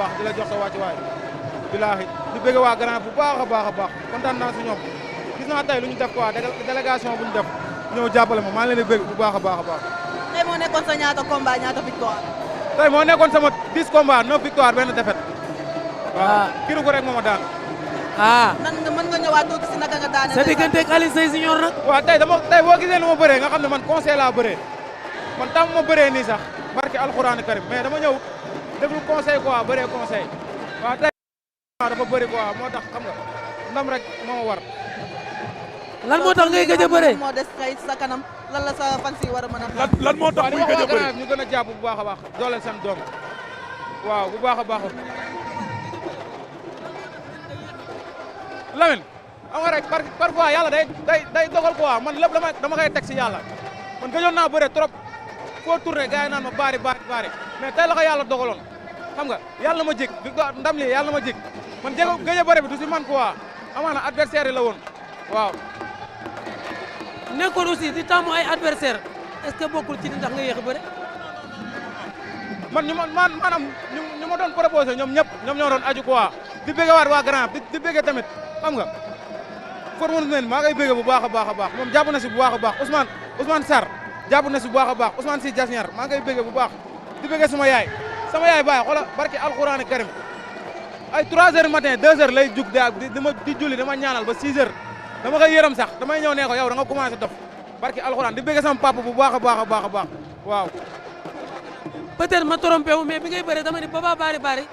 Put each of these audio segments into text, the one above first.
baax di la jox sa wàccuwaay bilaahi di bëgg waa Grand bu baax a baax kontaan naa si ñoom gis naa tey lu ñu def quoi délégation bu ñu def ñëw jàppale ma maa ngi leen di bëgg bu baax a baax. tey moo nekkoon sa ñaata combat ñaata victoire. tey moo nekkoon sama 10 combats 9 victoire benn défaite. waaw kiru ko rek moo ma daan. nan nga mën nga ñëwaat tuuti si naka nga daane. sa diggante ak Alioune Seye Junior nag. waaw tey boo gisee nu ma bëree nga xam ne man conseil laa bëree man tam ma bëree nii sax barke alxuraan karim mais dama ñëw déglu conseil quoi bëree conseil waaw tey dafa bëri quoi moo tax xam nga ndam rek moo war. lan moo tax ngay gëj a bëree. moo des tey sa kanam lan la sa fan si war a mën a. lan moo tax muy gëj a bëree ñu gën a jàpp bu baax a baax dooleel seen doom waaw bu baax a baax. Lamine xam nga rek parfois yàlla day dogal quoi man lépp dama koy teg si yàlla man gëjoon naa bëre trop foo tourné gars yi naan ma baari mais tey la ko yàlla dogaloon xam nga yàlla ma jig ndam li yàlla ma jig man gëj a bëre bi du si man quoi amaana adversaire yi la woon waaw. nekkoon aussi di tàmm ay adversaire est-ce que bokkul ci ndax nga yéex a bëre. man maanaam ñu ma doon proposé ñoom ñëpp ñoom ñoo doon aju quoi di bëgg waat waa Grand di bëgg tamit xam nga formule nen maa ngay bëgg bu baax a baax moom jàpp na si bu baax a baax Ousmane Sarr jàpp na si bu baax a baax Ousmane si Jasniar maa ngay bëgg bu baax di bëgg sama yaay baay xoola barki alxuraan karim ay 3 heures matin 2 heures lay jug di julli dama ñaanal ba 6 heures dama koy yërëm sax damay ñëw nee ko yow da nga commencé dof barki alxuraan di bëgg sama papa bu baax a baax waaw. peut-être ma trompé wu mais bi ngay bëre dama ni Papa Bari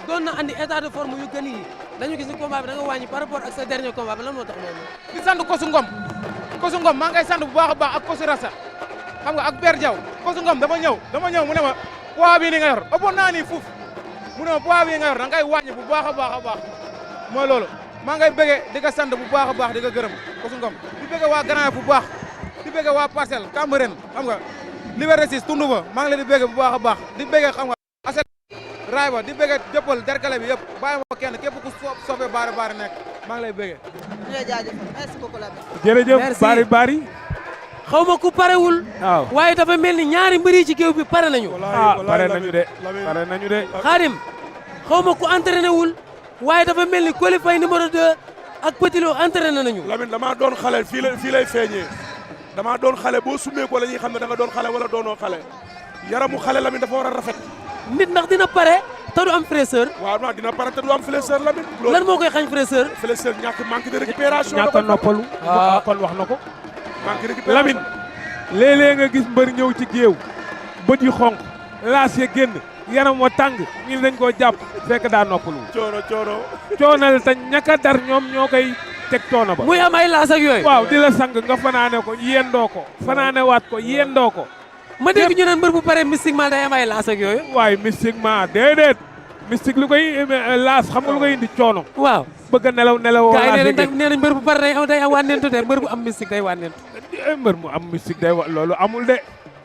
doon na andi état de forme yu gën yi dañu gis ni combat bi da nga wàññi par rapport ak sa dernier combat bi lan moo tax loolu. di sant Kosu Ngom maa ngay sant bu baax a baax ak Kosu Rassa xam nga ak Père Diaw Kosu Ngom dama ñëw mu ne ma poids bii ni nga yor ëppoon naa ni fuuf mu ne ma poids bii nga yor da ngay wàññi bu baax a baax mooy loolu maa ngay bëggee di ko sant bu baax a baax di ko gërëm Kosu Ngom di bëggee waa Grand bu baax di bëggee waa Parcelles Cambérène xam nga Liberté 6 tundu ba maa ngi leen di bëggee bu baax a baax di bëggee xam nga asel raay ba di bëggee jëppal derkale bi yëpp bàyyi ma kenn képp ku soobee baari nekk maa ngi lay bëggee. ñu lay jaajëfal merci beaucoup Lamine. jërëjëf bari xaw ma ku parewul. waaw waaye dafa mel ni ñaari mbër yi ci géew bi pare nañu. pare nañu de Xaadim xaw ma ku entraîné wul waaye dafa mel ni Coly Faye numéro 2 ak Petit Lo entraîné nañu. Lamine damaa doon xale fii lay feeñee damaa doon xale boo sumee ko la ñuy xam ne da nga doon xale wala doonoo xale yaramu xale Lamine dafa war a rafet. nit ndax dina pare te du am fraîcheur. waaw non dina pare te du am fraîcheur Lamine. lan moo koy xañ fraîcheur. fraîcheur manque de récupération. ñàkk a noppalu. kon wax na ko. manque de récupération Lamine léeg-léeg nga gis mbër ñëw ci géew bët yu xonq laas ya génn yaram wa tàng ñu dañ koo jàpp fekk daa noppalu. coonal te ñaka dar ñoom ñoo koy teg coono ba. muy am ay laas ak yooyu. waaw di la sang nga fanaane ko yendoo ko fanaane waat ko yendoo ko. ma dégg ñu naan mbër bu pare mystiquement day am ay laas ak yooyu. waaye mystiquement déedéet mystique lu koy laas xam nga lu koy indi coono. waaw bëgg a nelaw. gars yi nee nañ mbër bu pare day am wànneentu de mbër bu am mystique day wànneentu. mbër mu am mystique day loolu amul de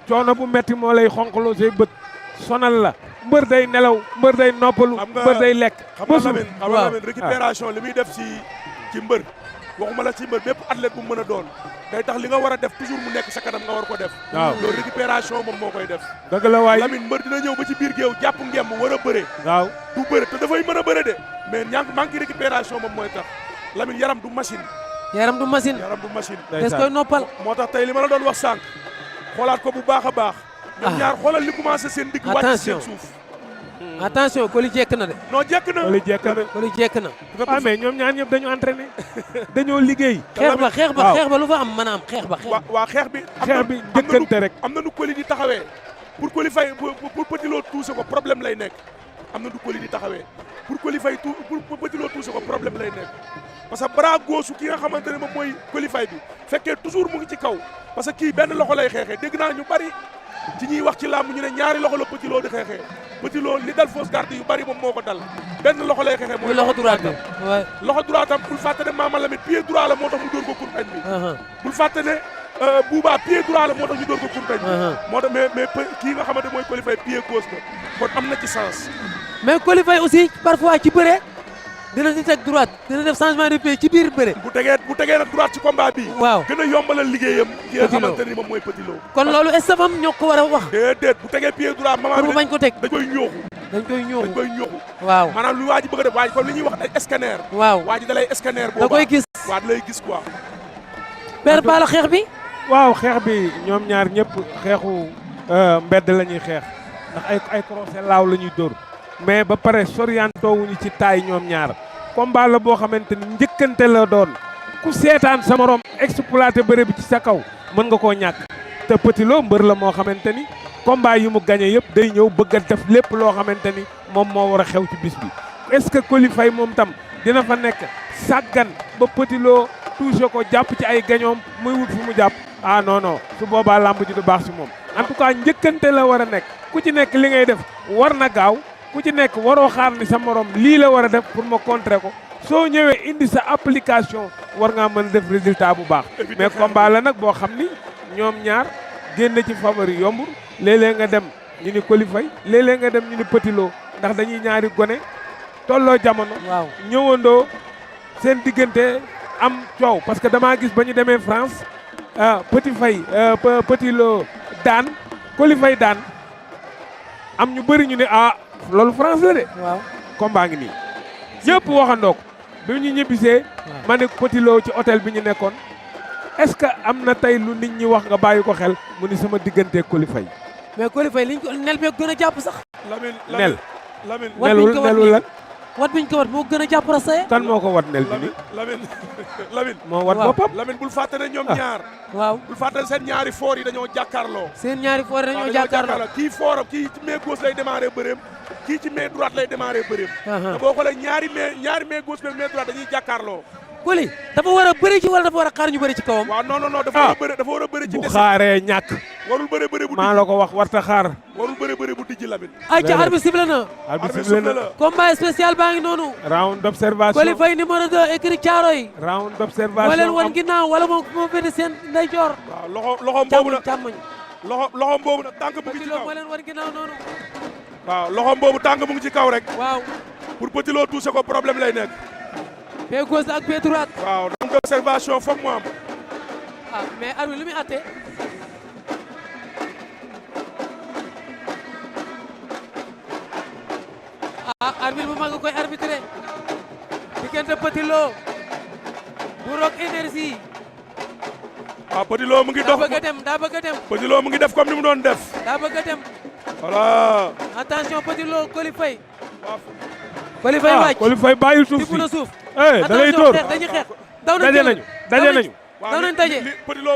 coono bu metti moo lay xonqloo say bët sonal la mbër day nelaw mbër day noppalu mbër day lekk. xam nga Lamine récupération li muy def ci mbër waxuma la ci mbër bépp athlète bu mën a doon day tax li nga war a def toujours mu nekk sa kanam nga war ko def. waaw loolu récupération moom moo koy def. dëgg la waay Lamine mbër dina ñëw ba ci biir géew jàpp ngemb war a bëre. waaw du bëre te dafay mën a bëre de mais manque récupération moom mooy tax Lamine yaram du machine. des koy noppal. moo tax tey li ma la doon wax sànq xoolaat ko bu baax a baax. ñoom ñaar xoolal li commencé seen digg wàcc seen suuf. attention Coly jekk na de. non jekk na Coly jekk na. ah mais ñoom ñaar ñëpp dañu entraîné dañoo liggéey. xeex ba lu fa am mën a am xeex ba. waa xeex bi. njëkkante rek. am na nu Coly di taxawee pour Coly Faye pour Petit Lo touché ko problème lay nekk am na nu Coly di taxawee pour Coly Faye pour Petit Lo touché ko problème lay nekk. parce que bras gauche ki nga xamante ne moom mooy Coly Faye bi fekkee toujours mu ngi ci kaw parce que kii benn loxo lay xeexee dégg naa ñu bari ci ñuy wax ci làmb ñu ne ñaari loxo la Petit Lo di xeexee Petit Lo li dal fausse garde yu bari moom moo ko dal benn loxo lay xeexee. mooy loxo droite bi loxo droite am bul fàtte ne Mama Lamine pied droit la moo tax mu dóor ko kurpañ bi. bul fàtte ne Bouba pied droit la moo tax ñu dóor ko kurpañ bi. moo tax mais kii nga xamante mooy Coly Faye pied gauche la kon am na ci sens. mais Coly Faye aussi parfois ci bëre dina di teg droite dina def changement de pied ci biir bëre. bu tegee nag droite ci combat bi. waaw gën a yombalal liggéeyam. ki nga xamante ni moom mooy Petit Lo. kon loolu estafam ñoo ko war a wax. déedéet bu tegee pied droit maman pour mu bañ ko teg da koy ñooxu dañ koy ñooxu dañ koy ñooxu. waaw maanaam lu waa ji bëgg a def waa ji comme li ñuy wax ay scanner. waaw waa ji da lay scanner da koy gis. waa da lay gis quoi. père Balla xeex bi. waaw xeex bi ñoom ñaar ñëpp xeexu mbedd la ñuy xeex ndax ay crochet laaw la ñuy dóor mais ba pare soriantowuñu ci taay ñoom ñaar combat la boo xamante ni njëkkante la doon ku seetaan sa morom exploité bëre bi ci sa kaw mën nga koo ñàkk te Petit Lo mbër la moo xamante ni combat yi mu gagné yëpp day ñëw bëgg a def lépp loo xamante ni moom moo war a xew ci bis bi est-ce que Coly Faye moom tam dina fa nekk sàggan ba Petit Lo touché ko jàpp ci ay gañoom muy wut fu mu jàpp ah non non su boobaa lamb ji du baax si moom en tout cas njëkkante la war a nekk ku ci nekk li ngay def war na gaaw ku ci nekk waroo xaar ni sa morom lii la war a def pour ma contrer ko soo ñëwee indi sa application war ngaa mën a def résultat bu baax mais combat la nag boo xam ni ñoom ñaar génn ci favori yombul léeg-léeg nga dem ñu ni Coly Faye léeg-léeg nga dem ñu ni Petit Lo ndax dañuy ñaari gone tolloo jamono waaw ñëwandoo seen diggante am coow parce que damaa gis ba ñu demee France Petit Lo daan Coly Faye daan am ñu bëri ñu ne loolu France la de waaw combat ngi nii ñëpp waxandoo ko bi ñu ñibbisee ma ne Petit Lo ci hôtel bi ñu nekkoon est-ce que am na tey lu nit ñi wax nga bàyyi ko xel mu ni sama diggante Coly Faye mais Coly Faye liñ ko nel bee gën a jàpp sax nel Lamine lan wat biñ ko wat moo gën a jàpp rasaye kan moo ko wat nel bi ni Lamine moo wat boppam Lamine bul fàtte ne ñoom ñaar waaw bul fàtte ne seen ñaari foor yi dañoo jàkkaarloo seen ñaari foore dañoo jàkkaarloo kii fooram kii ci main gauche lay démarré bëreem kii ci main droite lay démarré bëreem te boo xoolee ñaari main gauche main droite dañuy jàkkaarloo Coly dafa war a bëri ci wala dafa war a xaar ñu bëri ci kawam waaw non dafa war a bëri ci bu xaaree ñàkk warul bëri bu maa la ko wax warta xaar warul bëri bu dijji Lamine ay ca arbitre sifflé na arbitre sifflé na combat spécial baa ngi noonu round d'observation Coly Faye numéro 2 écrit Thiaroye round d'observation moo leen wan ginnaaw wala moo féete seen ndeyjoor waaw loxom boobu nag càmmoñ loxom boobu nag tànk mu ngi ci Petit Lo kaw moo leen wan ginnaaw noonu waaw loxom boobu tànk mu ngi ci kaw rek waaw pour Petit Lo touché ko problème lay nekk pied gauche ak pied droite waaw round d'observation foog mu am mais arbitre lu muy atte arbitre bu mag koy arbitré diggante Petit Lo bu Rock Énergie Petit Lo mu ngi dox daa bëgg a dem Petit Lo mu ngi def comme ni mu doon def daa bëgg a dem voilà attention Petit Lo Coly Faye Coly Faye wàcc Coly Faye bàyyi suuf tibb na suuf da lay dóor dañuy xeex daw nañ daje nañu daw nañ daje Petit Lo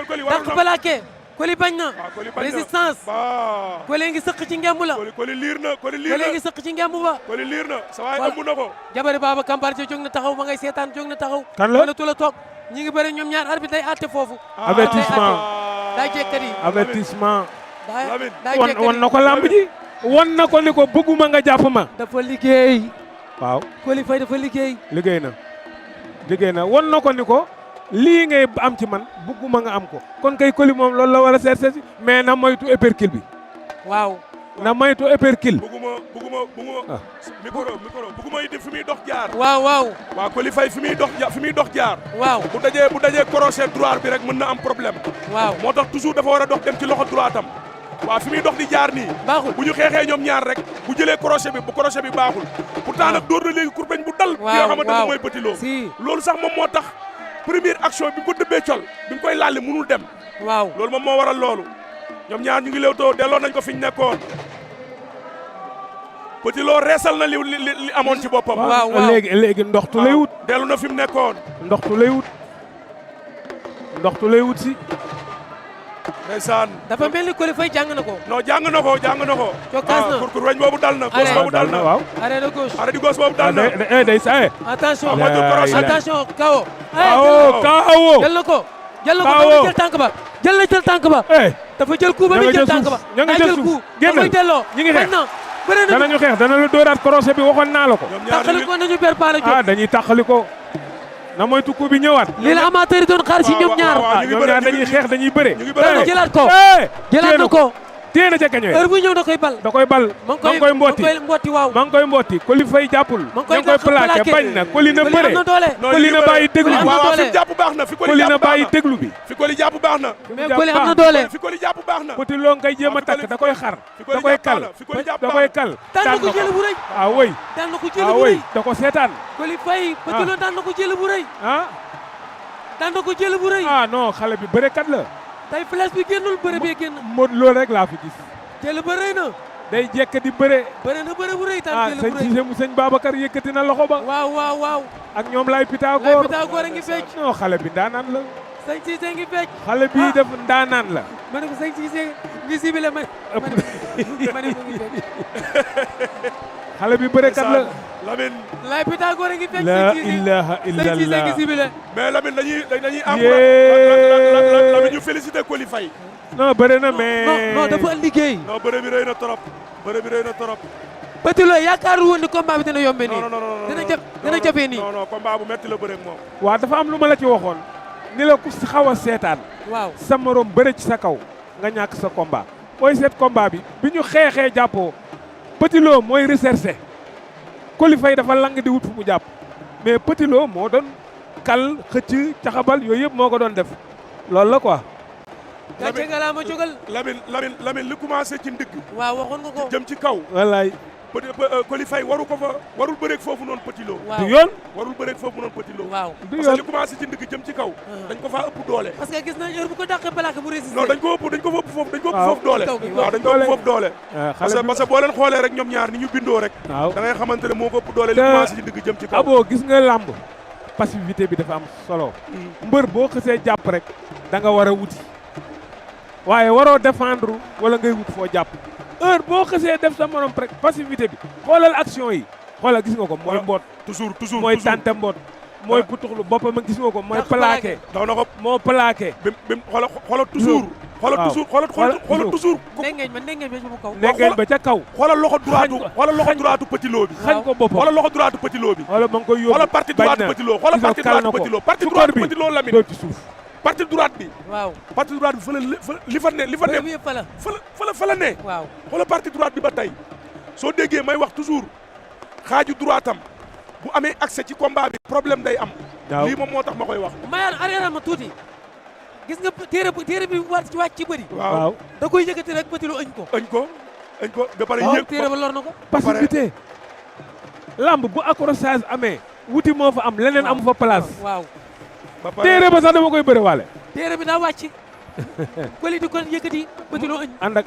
Coly war dàq balaake Coly bañ na résistance waaw Coly ngi sëq ci ngemb la Coly liir na Coly ngi sëq ci ngemb ba Coly liir na sa waay ëmb na ko jabari Baba Kambar ci jóg na taxaw ma ngay seetaan jóg na taxaw kan la tu la toog ñi ngi bëri ñoom ñaar arbitre day àtte foofu avertissement daa jekkat yi avertissement daa jekkat yi wan na ko lamb ji wan na ko ni ko bëgguma nga jàpp ma dafa liggéey waaw Coly Faye dafa liggéey liggéey na wan na ko ni ko lii ngay am ci man bëgguma nga am ko kon kay Coly moom loolu la war a seet si mais na moytu uppercut bi waaw na moytu uppercut bëgguma bëgguma indi fi muy dox jaar waaw Coly Faye fi muy dox jaar waaw bu dajee crochet droit bi rek mën na am problème waaw moo tax toujours dafa war a dox dem ci loxo droit am waaw fi muy dox di jaar nii baaxul bu ñu xeexee ñoom ñaar rek bu jëlee crochet bi baaxul pourtant nag dóor na léegi kurpeñ bu dal ki nga xamante ne mooy Petit Lo loolu sax moom moo tax première action bi mu ko dëbbee col bi mu koy laal mënul dem waaw loolu moom moo waral loolu ñoom ñaar ñu ngi lewtoo delloo nañ ko fi ñu nekkoon Petit Lo reesal na li amoon ci boppam waaw léegi ndoxtu lay wut dellu na fi mu nekkoon ndoxtu lay wut si ndeysaan dafa mel ni Coly Faye jàng na ko non jàng na ko cokkaas na pour weñ boobu dal na gauche boobu dal na waaw arrêt de gauche arrêt di gauche boobu dal na day sa attention attention kawo jël na ko dafa jël tànk ba dafa jël coup ba jël tànk ba ña nga jël suuf dafay delloo ñi ngi xeex bëre na danañu xeex dana la dóoraat crochet bi waxoon naa la ko taxali ko nañu ber paala jóg dañuy taxali ko na moytu coup bi ñëwaat lii la amateur yi doon xaar ci ñoom ñaar ñoom ñaar dañuy xeex dañuy bëre jëlaat ko jëlaat na ko téye na ca gaño heure bu ñëw da koy bal da koy bal ma ngi koy mbooti waaw ma ngi koy mbooti Coly Faye jàppul ma ngi koy plaqué bañ na Coly na bëre Coly na bàyyi déglu bi waaw fi jàpp baax na fi Coly na bàyyi déglu bi fi Coly jàpp baax na mais Coly am na doole fi Coly jàpp baax na Petit Lo ngay jéem a takk da koy xar da koy kal da koy kal daan na ko jël bu rëy woy daan na ko jël bu rëy da ko seetaan Coly Faye Petit Lo daan na ko jël bu rëy daan na ko jël bu rëy non xale bi bërekat la tey flèche bi génnul bëre bee génn Modou Lo rek laa fi gis jël ba rëy na day jekk di bëre na bëre bu rëy tam jël bu sëñ rëy Cissé mu sëñ Babacar yëkkati na loxo ba waaw ak ñoom lay Pythagore a ngi fecc non xale bi ndaanaan la sëñ Cissé ngi fecc xale bii def ndaanaan la ma ne ko sëñ Cissé ngi sibile ma ne ko ngi fecc xale bi bërekat la Lamine lay Pythagore a ngi fecc la ilaha sëñ Cissé ngi illallah sibile mais Lamine dañuy Lamine ñu félicité Coly Faye non bëre na mais non dafa liggéey non bëre bi rëy na trop bëre bi rëy na trop Petit Lo yaakaarul woon ni combat bi dina yombe nii non dina jafee nii non combat bu metti la bëre ak moom waaw dafa am lu ma la ci waxoon ni la ku xaw a seetaan waaw sa morom bëre ci sa kaw nga ñàkk sa combat booy seet combat bi ñu xeexee jàppoo Petit Lo mooy recherché Coly Faye dafa lang di wut fu mu jàpp mais Petit Lo moo doon kal xëcc caxabal yooyu yëpp moo ko doon def loolu la quoi. gàcce nga laa ma jógal Lamine li commencé ci ndigg waaw waxoon nga ko jëm ci kaw wallaay Coly Faye warul bëreeg foofu noonu Petit Lo du yoon warul bëreeg foofu noonu Petit Lo waaw du parce que yoon li commencé ci ndigg jëm ci kaw dañ ko faa ëpp doole parce que gis nañ heure bu ko dàqee plaqué bu résisté non dañ ko ëpp foofu doole waaw dañ ko ëpp foofu doole parce que boo leen xoolee rek ñoom ñaar ni ñu bindoo rek waaw da ngay xamante ne moo ko ëpp doole li commencé ci ndigg jëm ci kaw aboo gis nga làmb passivité bi dafa am solo mbër boo xësee jàpp rek da nga war a wuti waaye waroo défendre wala ngay wut foo jàpp heure boo xësee def sa morom rek passivité bi xoolal action yi xoolal gis nga ko mooy mboot toujours mooy tante mboot mooy putuxlu boppam gis nga ko mooy plaqué daw na ko moo plaqué bim xoolal toujours xoolal toujours ndengeeñ ba mu kaw ndengeeñ ba ca kaw xoolal loxo droitu Petit Lo bi xañ ko boppam xoolal loxo droitu Petit Lo bi xoolal ma ngi koy yóbbu xoolal partie droite Petit Lo xoolal partie droite Petit Lo partie droite Petit Lo Lamine doo ci suuf partie droite bi waaw partie droite bi li fa ne fa la ne waaw xoolal partie droite bi ba tey soo déggee may wax toujours xaaju droitam bu amee accès ci combat bi problème day am lii moom moo tax ma koy wax mayaan arrière ma tuuti gis nga téere bi wàcc ci bëri waaw da koy yëkkati rek Petit Lo ëñ ko ba pare yëg téere ba lor na ko passivité lamb bu accrochage amee wuti moo fa am leneen amu fa place waaw téere ba sax dama koy bëre waale téere bi daa wàcc Coly di ko yëkkati Petit Lo ëñ ànd ak